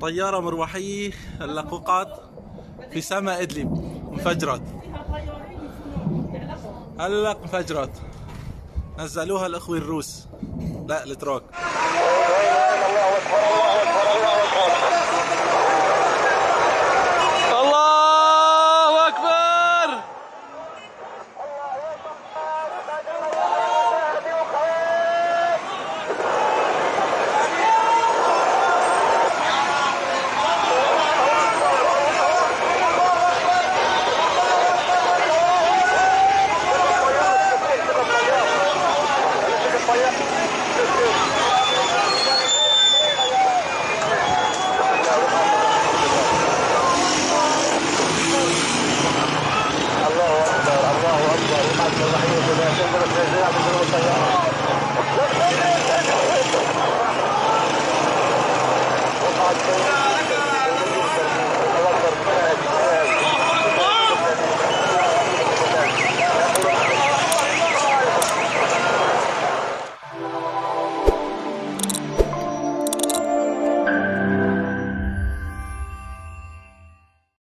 طيارة مروحية هلا وقعت في سماء إدلب، انفجرت. هلا انفجرت، نزلوها الأخوة الروس، لا الاتراك. الله اكبر، الله اكبر، الله اكبر. الله أكبر. الله اكبر، الله اكبر. وقعت مروحيه.